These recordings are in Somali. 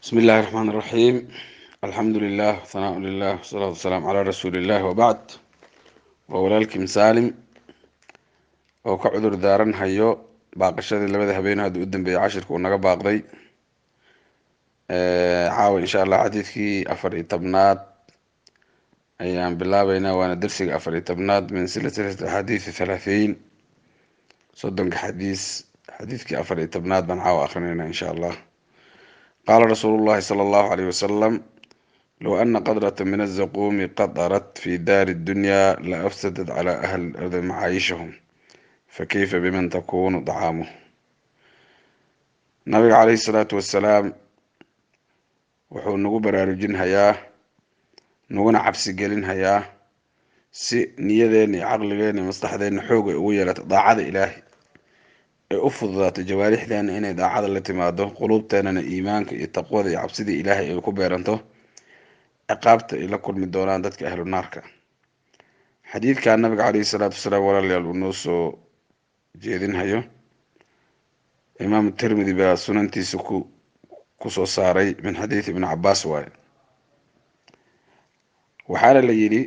بسم الله الرحمن الرحيم، الحمد لله، ثناء لله، والصلاة والسلام على رسول الله، وبعد. Waa walaalkiin Saalim oo ka cudur daaran hayo baaqashadii labada habeen hadda u dambeeyay cashirka uu naga baaqday. Caawa insha Allah xadiidkii 14aad ayaan bilaabeynaa, waana dersiga 14aad min silsilati axaadiisi 30, 30-ka xadiis. Xadiidkii 14aad baan caawa akrinayna insha Allah. Qaala rasuulu llahi sala allahu alayh wasalam: low ana qadrata min azaquumi qadarat fi daari dunya la afsadat cala ahli lardi macaayishahum, fakayfa biman takunu dacaamuh? Nabiga caleyhi salaatu wasalaam wuxuu nagu baraarujinhayaa, naguna cabsi gelinhayaa si niyadeena iyo caqligeena iyo maslaxdeena xoog ay ugu yeelato daacada Ilaahay, ay u fududaato jawaarixdeena inay daacada la timaado, quluubteenana iimaanka iyo taqwada iyo cabsidii Ilaahay ay ku beeranto, ciqaabta ay la kulmi doonaan dadka ahlu naarka. Xadiidkan nabiga caleyhi salaatu wasalaam, walaalayaal, uu noo soo jeedinhayo, Imaam Tirmidi baa sunantiisa ku kusoo saaray min xadiidi Ibni Cabaas waaye. Waxaana la yidhi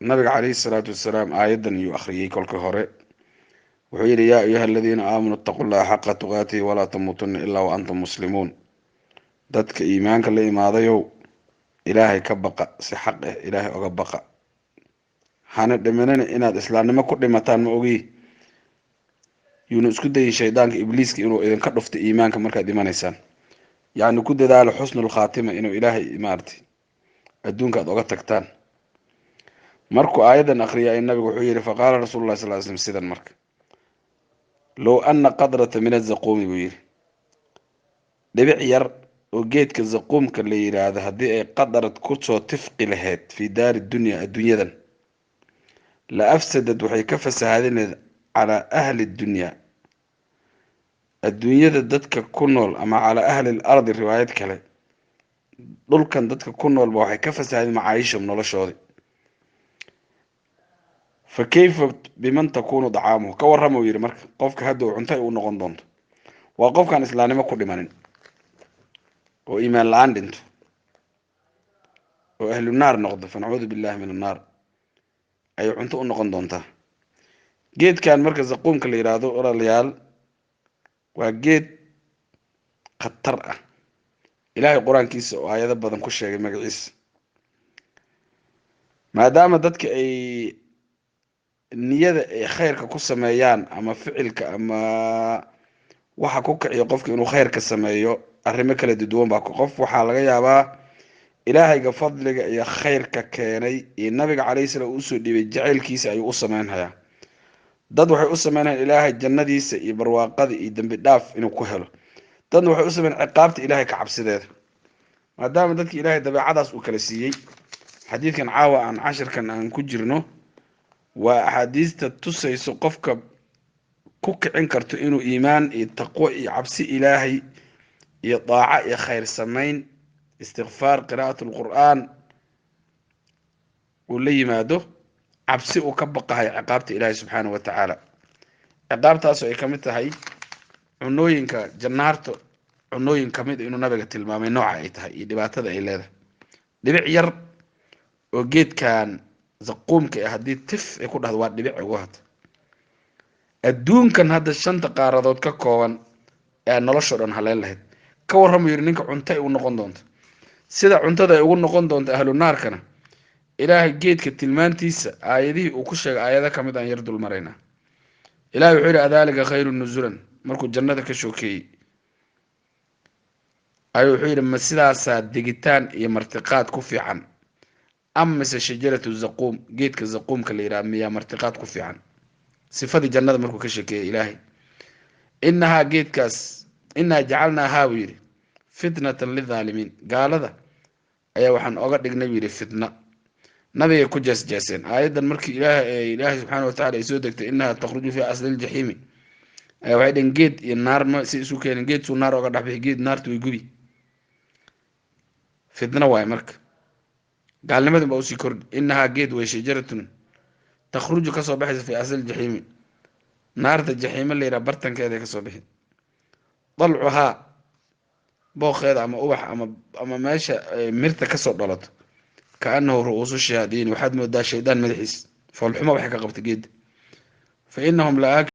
nabiga caleyhi salaatu wasalaam aayaddan iyuu akhriyey. Kolka hore wuxuu yidhi: yaa ayuha aladiina aamanuu itaqu llaha xaqa tuqaatihi walaa tamuutunna ilaa wa antum muslimuun. Dadka iimaanka la imaadayow, Ilaahay ka baqa, si xaq ah Ilaahay oga baqa, hana dhimanina inaad islaamnimo ku dhimataan ma ogi. Yuuna isku dayin shaydaanka Ibliiska inuu idinka dhufto iimaanka markaad dhimanaysaan. Yacni ku dadaalo xusnul khaatima, inuu Ilaahay maaragtay adduunka aad oga tagtaan. Markuu aayaddan akhriyay nabigu wuxuu yihi: faqaala rasuulu lah sal ly slam sidan marka: low ana qadrata min azaquumi, buu yihi, dhibic yar oo geedka zaquumka la yiraahdo haddii ay qadarad kusoo tifqi lahayd fii daari dunya, adduunyadan, la afsadad, waxay ka fasahaadineed, calaa ahli dunya, adduunyada dadka ku nool, ama calaa ahli lardi, riwaayad kale, dhulkan dadka ku noolba waxay ka fasahaadin macaayishahum, noloshoodi. Fa kayfa biman takunu dacaamuhu? Ka warrama, uu yihi, marka qofka hadda uu cunto ay u noqon doonto waa qofkaan islaamnimo ku dhimanin oo iimaan la-aan dhinto oo ahlu naar noqdo, fa nacuudu billahi min annaar, ayay cunto u noqon doontaa. Geedkan marka zaquumka la yidhaahdo, walaalayaal, waa geed khatar ah. Ilaahay Qur-aankiisa oo aayado badan ku sheegay magaciisa, maadaama dadka ay niyada ay khayrka ku sameeyaan ama ficilka ama waxa ku kiciyo qofka inuu khayrka sameeyo arrimo kala duwan baa. Qof waxaa laga yaabaa Ilaahayga fadliga iyo khayrka keenay iyo nabiga calayhi salaam uu usoo dhiibay jacaylkiisa ayuu u sameynhayaa. Dad waxay u sameynayaan Ilaahay jannadiisa iyo barwaaqada iyo dembi dhaaf inuu ku helo. Dadna waxay u sameyn ciqaabta Ilaahay ka cabsideeda. Maadaama dadka Ilaahay dabeecadaas uu kala siiyey, xadiidkan caawa aan cashirkan aan ku jirno waa axaadiista tusayso qofka ku kicin karto inuu iimaan iyo taqwo iyo cabsi Ilaahay iyo daaco iyo khayr samayn, istikfaar, qiraa'at lqur'aan uu la yimaado, cabsi uu ka baqahayo ciqaabta Ilaahay subxaanahu wa tacaala, ciqaabtaasoo ay kamid tahay cunooyinka jannaarta, cunooyin kamid inuu nabiga tilmaamay nooca ay tahay iyo dhibaatada ay leedahay. Dhibic yar oo geedkan zaquumka ah haddii tif ay ku dhahdo, waa dhibic ugu hata, adduunkan hadda shanta qaaradood ka kooban ee noloshoo dhan haleyn lahayd. Ka warramuu yidhi ninka cunto ay u noqon doonto, sida cuntada ay ugu noqon doonto ahlu naarkana. Ilaahay geedka tilmaantiisa aayadihii uu ku sheegay aayado kamid aan yar dul maraynaa. Ilahay wuxuu yihi: adaalika khayru nuzulan. Markuu jannada ka shookeeyey ayuu wuxuu yidhi: ma sidaasaa degitaan iyo martiqaad ku fiican, am mise shajaratu zaquum, geedka zaquumka la yidhaha, miyaa martiqaad ku fiican? Sifadii jannada markuu ka sheekeeyey Ilaahay, inahaa, geedkaas, inaa jacalnaahaa, buu yidhi, fitnatan lidaalimiin, gaalada ayaa waxaan oga dhignay, buu yidhi, fitna. Nabigay ku jeesjeeseen aayaddan. Markii Ilaahay subxaana watacala ay soo degtay inaha takhruju fi asli ljaxiimi, ayaa waxay dheen: geed iyo naar ma si isu keenin? Geed suu naar oga dhexbixi? Geed naarta way gubi. Fitna waaye marka gaalnimadun baa usii kordhi. Inahaa geed way shajaratun takhruju, kasoo baxaysa, fi asli ljaxiimi, naarta jaxiime la yidhaha bartankeeday kasoo bixi. Dalcuhaa, Booqeeda ama ubax ama meesha mirta kasoo dhalato, kaanahu ru'uusu shayaadiin, waxaad moodaa shaydaan madaxiis. Foolxumo waxay ka qabta geedda. Fa inahum la